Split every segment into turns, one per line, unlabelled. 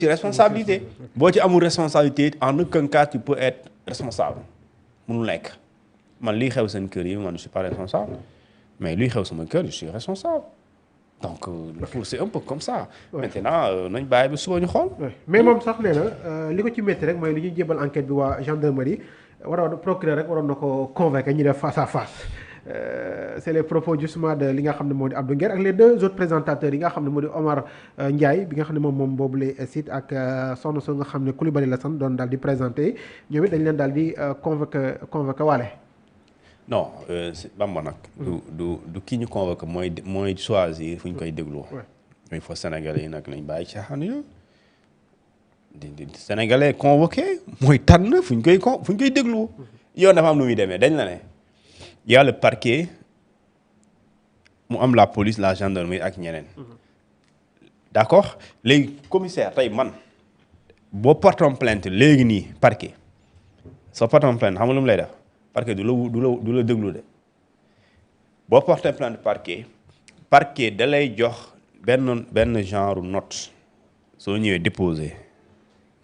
ci responsabilité boo ci amul responsabilité en aucun cas tu peux être responsable mënul nekk man liy xew seen kër yi man je suis pas responsable mais luy xew sama kër je suis responsable donc c'est un peu comme ça. maintenant nañ bàyyi ba suba ñu xool.
mais moom sax nee na li ko ci métti rek mooy li ñuy jébal enquête bi waa gendarmerie waroon procureur rek waroon na ko convaincre ñu def face à face. C'est les propos justement de li nga xam ne moo di Abdou Nguer ak les deux autres présentateurs yi nga xam ne moo di Omar Ndiaye bi nga xam ne moom boobu lay site ak soxna soo nga xam ne Coulibaly la sant doon daal di présenté ñoom it dañ leen daal di convoqué waale.
non Bamba nag. du kii ñu convoqué mooy choisir fu ñu koy dégloo. il faut Sénégalais yi nag nañ bàyyi caaxaan yooyu di Sénégalais convoqué mooy tànn fu ñu koy dégloo. yoon dafa am nu muy demee dañ la ne. Il y a le parquet mu am la police la gendarmerie ak ñeneen. d'accord léegi commissaire tey man boo porton plainte léegi nii parquet soo porton plainte xam nga lu mu lay def parquet du la déglu de boo porté plainte parquet da lay jox benn genre note soo ñëwee déposé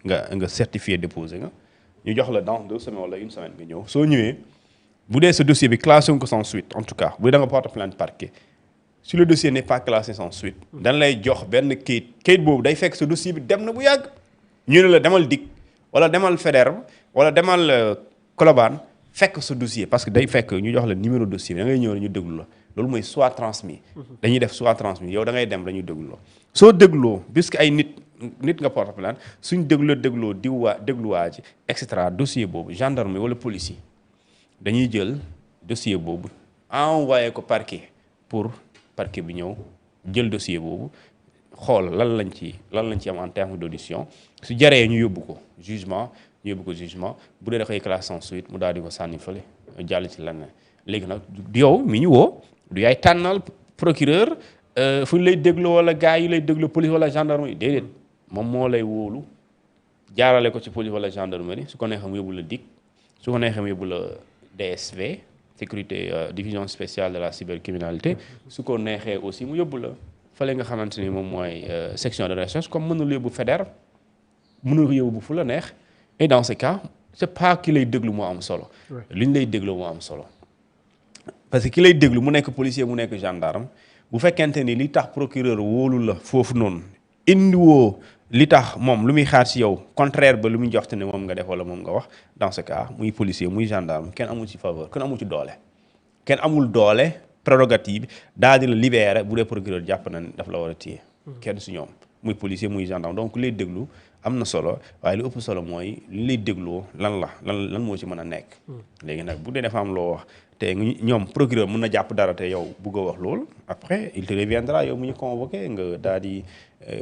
nga certifié déposé nga ñu jox la dans 2 semaines wala 1 semaine nga ñëw soo ñëwee. bu dee ce dossier bi classé ko sans suite en tout cas bu dee da nga porte plainte parquet si le dossier n'est pas classé sans suite dañ lay jox benn kayit boobu day fekk ce dossier bi dem na bu yàgg ñu ne la demal DIC wala demal Faidherbe wala demal Colobane fekk ce dossier parce que day fekk ñu jox la numéro dossier bi da ngay ñëw ñu déglu la loolu mooy soit transmis dañuy def soit transmis yow da ngay dem dañuy déglu la soo dégloo puisque ay nit nga porte plainte suñ dégloo dégluwaa ji et cetera dossier boobu gendarme wala police yi dañuy jël dossier boobu envoyé ko parquet pour parquet bi ñëw jël dossier boobu xool lan lañ ci am en terme d'audition su jaree ñu yóbbu ko jugement bu dee da koy classe sans suite mu daal di ko sànni fële jàll ci leneen léegi nag yow mi ñu woo du yaay tànnal procureur fu ñu lay déglu wala gars yi lay déglu police wala gendarmerie déedéet moom moo lay wóolu jaarale ko ci police wala gendarmerie su ko neexee mu yóbbu la DIC su ko neexee mu yóbbu la DSV sécurité division spéciale de la cybercriminalité su ko neexee aussi mu yóbbu la fële nga xamante ni moom mooy section de recherche comme mënul yóbbu Faidherbe mënul yóbbu fu la neex et dans ce cas c'est pas ki lay déglu moo am solo li ñu lay déglu moo am solo parce que ki lay déglu mu nekk policier mu nekk gendarme bu fekkente ni li tax procureur wóolu la foofu noonu indiwoo li tax moom lu muy xaar ci yow contraire ba lu muy joxte ne moom nga def wala moom nga wax dans ce cas muy policier muy gendarme kenn amul ci faveur kenn amul ci doole kenn amul doole prérogative daal di la libérer bu dee procureur jàpp na daf la war a téye kenn ci ñoom muy policier muy gendarme donc lay déglu am na solo waaye lu ëpp solo mooy li lay dégloo lan moo ci mën a nekk léegi nag bu dee dafa am loo wax te ñoom procureur mën na jàpp dara te yow bëgg a wax loolu après il te reviendra yow mu ñu convoqué nga daal di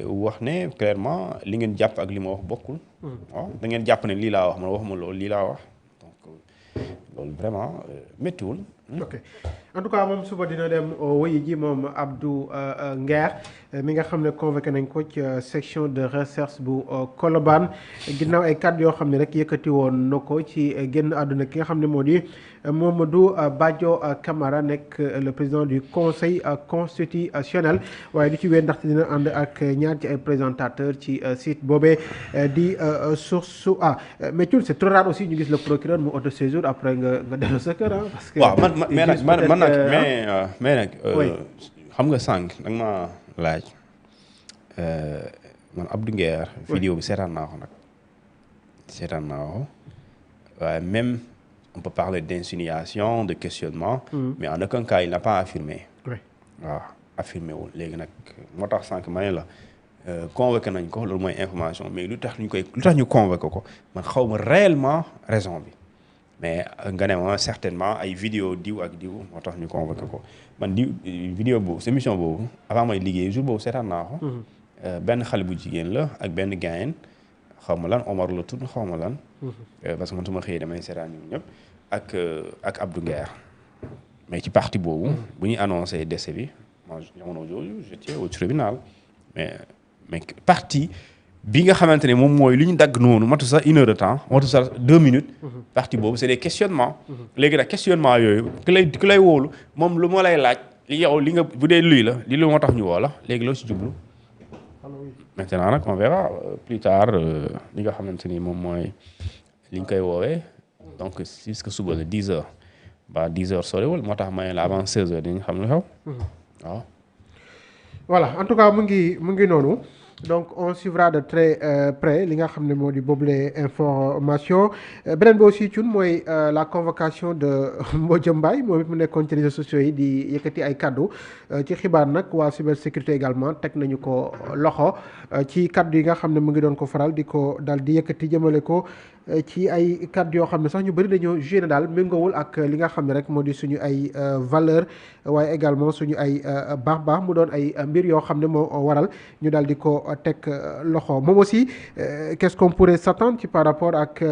wax ne clairement li ngeen jàpp ak li ma wax bokkul waaw da ngeen jàpp ne lii laa wax man waxuma loolu lii laa wax donc loolu vraiment méttiwul
ok en tout cas moom suba dina dem wuyu ji moom Abdou Nguer mi nga xam ne convoqué nañ ko ci section de recherche bu Colobane ginnaaw ay kàddu yoo xam ne rek yëkkati woon na ko ci génn àdduna ki nga xam ne moo di Mamadou Badio Camara nekk le président du conseil constitutionnel waaye du ci wéy ndaxte dina ànd ak ñaar ci ay présentateurs ci site boobee di Source A mais c'est trop rare aussi ñu gis le procureur mu auto-saisir après nga dellu sa kër parce que
waaw mais nag xam nga sànq da nga ma laaj man Abdou Nguer vidéo bi seetaan naa ko waaye même on peut parler d'insinuation de questionnement mais en aucun cas il n'a pas affirmé waaw affirmé wul léegi nag moo tax sànq ma ne la convoqué nañ ko loolu mooy information mais lu tax ñu convoqué ko man xaw ma réellement raison bi mais nga ne ma certainement ay vidéo diw ak diw moo tax ñu convoqué ko man vidéo boobu sa émission boobu avant may liggéey jour boobu seetaan naa ko benn xale bu jigéen la ak benn gayen xaw ma lan Omar la tudd xaw ma lan parce que man su ma xëyee damay seetaan ñoom ñëpp ak Abdou Nguer mais ci partie boobu bu ñuy annoncé décès bi moi jamono jooju j'étais au tribunal mais partie bi nga xamante ne moom mooy lu ñu dagg noonu matu sax 1 heure de temps matu sax 2 minutes partie boobu c'est des questionnements léegi nag questionnement yooyu ki lay wóolu moom lu ma lay laaj li yow li nga bu dee luy la li lu moo tax ñu woo la léegi loo si jublu maintenant nag on verra plus tard li nga xamante ni moom mooy li ñu koy woowee donc jusque suba la 10 heures ba 10 heures soriwul moo tax may la avant 16 heures dañu xam lu xew waaw.
voilà en tout cas mu ngi noonu. donc on suivra de très près li nga xam ne moo di boobule information beneen bi aussi cun mooy la convocation de Mbodia Mbaye moom it mu nekkoon ci réseaux sociaux yi di yëkkati ay kaddu ci xibaar nag waa cybersécurité également teg nañu ko loxo ci kaddu yi nga xam ne mu ngi doon ko faral di ko dal di yëkkati jëmale ko ci ay kaddu yoo xam ne sax ñu bëri dañoo joué na daal méngoowul ak li nga xam ne rek moo di suñu ay valeur waaye également suñu ay baax mu doon ay mbir yoo xam ne moo waral ñu daal di ko teg loxo moom aussi qu'est-ce qu'on pourrait s'attendre ci par rapport ak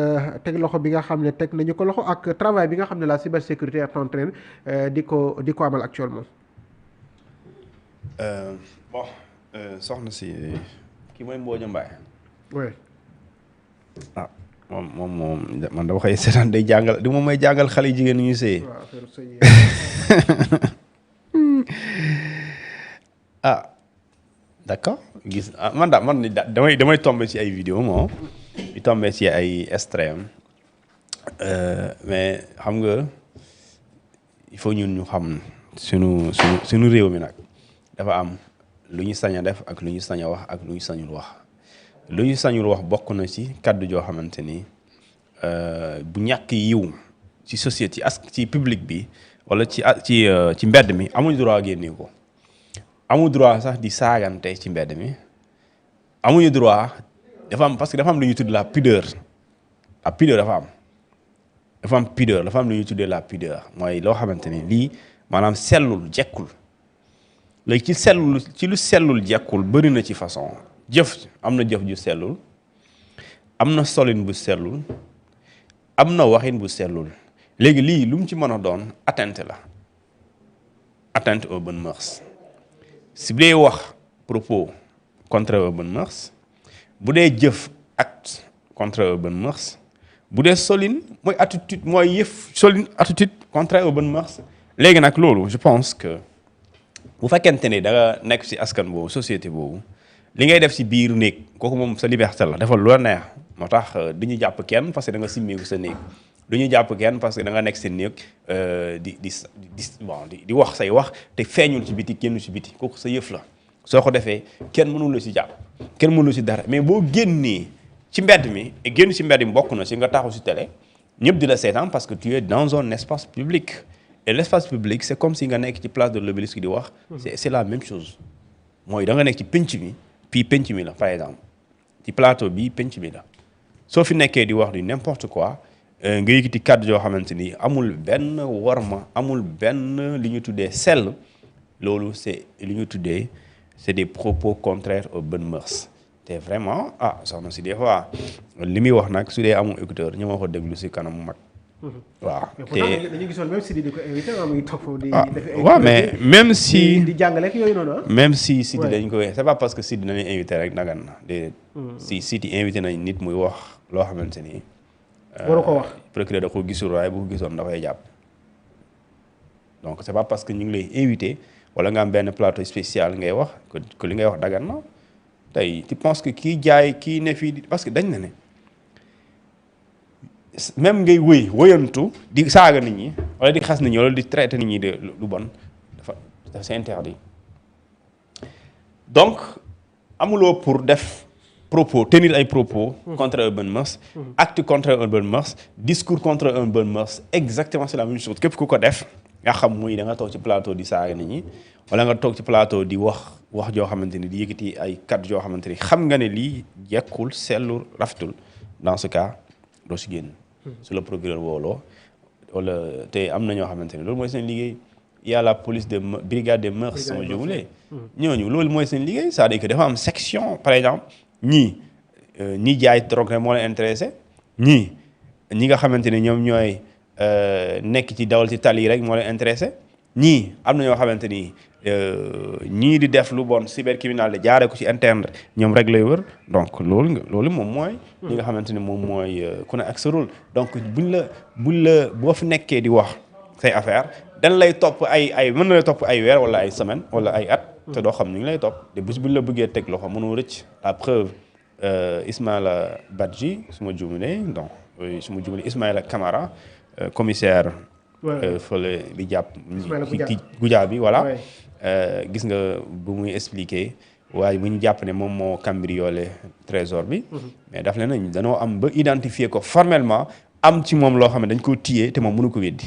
teg loxo bi nga xam ne teg nañu ko loxo ak travail bi nga xam ne la cybersécurité est en train di ko amal actuellement.
Bon soxna si kii mooy Mbodia Mbaye.
oui.
ah moom man dama koy seetaan day jàngal di moom may jàngal xale yu jigéen ñi ñuy sëy. ah d'accord gis man damay tombé ci ay vidéo moom di tombé ci ay extrême mais xam nga il faut ñun ñu xam suñu réew mi nag dafa am lu ñu sañ a def ak lu ñu sañ a wax ak lu ñu sañul wax lu ñu sañul wax bokk na ci kàddu joo xamante ni bu ñàkk yiw ci société ci public bi wala ci mbedd mi amuñu droit génne ko amuñu droit sax di saagante ci mbedd mi amuñu droit parce que dafa am lu ñuy tudd la pudeur dafa am pudeur dafa am lu ñuy tuddee la pudeur mooy loo xamante ni lii maanaam sellul jekkul léegi ci lu sellul jekkul bëri na ci façon jëf am na jëf ju sellul am na solin bu sellul am na waxin bu sellul léegi lii lu mu ci mën a doon atteinte aux bonnes mœurs si bu dee wax propos contraire aux bonnes mœurs bu dee jëf acte contraire aux bonnes mœurs bu dee solin mooy attitude mooy solin attitude contraire aux bonnes mœurs léegi nag loolu je pense que bu fekkente ne da nga nekk ci askan boobu société boobu li ngay def ci biir néeg kooku moom sa liberté la defal lu la neex moo tax du ñu jàpp kenn parce que da nga simmeeku sa néeg du ñu jàpp kenn parce que da nga nekk seen néeg di wax say wax te feeñul ci biti génn ci biti kooku sa yëf la soo ko defee kenn mënul la ci jàpp kenn mënul ci dara mais boo génnee ci mbedd mi et génn ci mbedd mi bokk na ci nga taxaw ci télé ñëpp di la seetaan parce que tu es dans un espace public et l'espace public c'est comme si nga nekk ci place de l'Obélisque di wax c'est la même chose mooy da nga nekk ci penc mi puis penc mi la par exemple ci plateau bi penc mi la soo fi nekkee di wax du n'importe quoi nga yëkkati kàddu yoo xamante ni amul benn worma amul benn li ñu tuddee sell loolu c'est li ñu tuddee c'est des propos contraires aux bonnes mœurs te vraiment soxna si des fois li muy wax nag su dee amul écouteur ñu ma ko déglu si kanam mag waaw te
dañu gisoon même si di ko invité muy toog foofu di
waaw mais même si
di jàngale ak yooyu noonu
même si Sidi dañ ko c'est pas parce que Sidi dañuy invité rek nagan na déedéet si Sidi invité nañ nit muy wax loo xamante ni
waru ko wax
procureur da ko gisul waaye bu ko gisoon da koy jàpp donc c'est pas parce que ñu ngi lay invité wala nga am benn plateau spécial ngay wax que li ngay wax dagan na tey tu penses que kii jaay kii ne fii parce que dañ na ne même ngay wëyantu di saaga nit ñi wala di xas nit ñi wala di traiter nit ñi de lu bon dafa c'est interdit donc amuloo pour def tenir ay propos contre un bonne mœurs acte contre un bonne mœurs discours contre un bonne mœurs exactement c'est la même chose képp ku ko def nga xam muy da nga toog ci plateau di saaga nit ñi wala nga toog ci plateau di wax joo xamante ni di yëkkati ay kàddu yoo xamante ni xam nga ne lii jekkul sellul rafetul dans ce cas doo si génn su la procureur wooloo wala te am na ñoo xamante ne loolu mooy seen liggéey il y a la police de brigade des mœurs sama jógulee ñooñu loolu mooy seen liggéey c'est-à-dire que dafa am section par exemple ñii jaay drogue rek moo leen intéressé ñi nga xamante ne ñoom ñooy nekk ci dawal ci tali yi rek moo leen intéressé ñii am na ñoo xamante ni ñii di def lu bon cybercriminalité jaaree ko ci interne ñoom rek lay wër donc loolu moom mooy. li nga xamante ni moom mooy ku ne ak sa rôle donc buñ la boo fi nekkee di wax say affaire dañ lay topp mën na lay topp ay weer wala ay semaine wala ay at te doo xam ñu ngi lay topp te bés bu ñu la bëggee teg loxo mënoo rëcc. la preuve Ismaïla Badji su ma juumee donc Ismaïla Camara commissaire. fële bi jàpp. ki Goudia bi voilà. gis nga bu muy expliquer waaye bu ñu jàpp ne moom moo cambriolé trésor bi. mais daf leen nañ dañoo am ba identifier ko formellement am ci moom loo xam ne dañ ko téye te moom mënu ko weddi.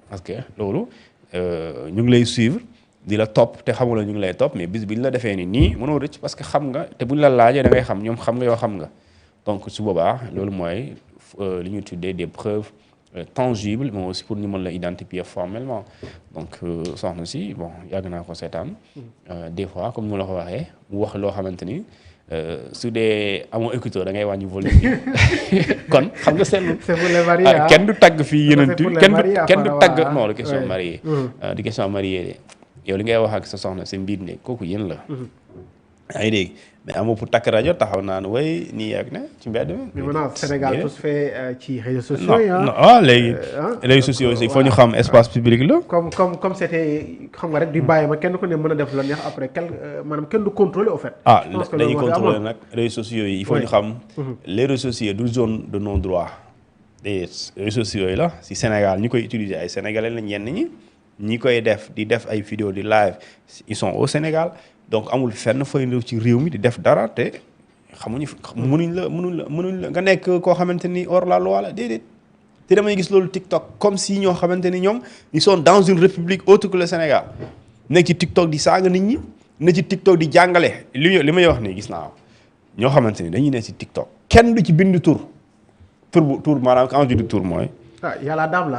parce que loolu ñu ngi lay suivre di la topp te xamula ñu ngi lay topp mais bis bi ñu la defee nii mënoo rëcc parce que xam nga te buñ la laajee da ngay xam ñoom xam nga yoo xam nga donc su boobaa loolu mooy li ñuy tuddee des preuves tangibles mais aussi pour ñu mën la identifier formellement donc soxna si bon yàgg naa ko seetaan des fois comme ni ma la ko waxee mu wax loo xamante ni su dee amoo écouteur da ngay wàññi volume bi kon xam nga seetlu kenn du tagg fii yeneen kenn du tagg non la question mariée di question mariée yow li ngay wax ak sa soxna seen biir ne kooku yéen la yaa ngi dégg mais amoo pour takk rajo taxaw naan way nii ak ne ci mbedd mi.
mais maintenant Sénégal tout se fait ci réseaux sociaux yi
non léegi réseaux sociaux il faut ñu xam espace public la.
comme c'était xam nga rek di bàyyi ma kenn ku ne mën a def la neex après maanaam kenn du contrôler au fait.
dañuy contrôler nag réseaux sociaux yi il faut ñu xam. les réseaux sociaux du zone de non droit. des réseaux sociaux yi la si Sénégal ñi koy utiliser ay sénégalais lañ ñenn ñi koy def di def ay vidéo di live ils sont au Sénégal. donc amul fenn fooy ñëw ci réew mi di def dara te xamuñu mënuñ la nga nekk koo xamante ni hors la loi la déedéet te damay gis loolu TikTok comme si ñoo xamante ni ñoom ils sont dans une république autre que le Sénégal nekk ci TikTok di saaga nit ñi ne ci TikTok di jàngale li may wax nii gis naa ñoo xamante ni dañuy ne ci TikTok kenn du ci bind tur maanaam quand je dis tur mooy.
y a la dame là.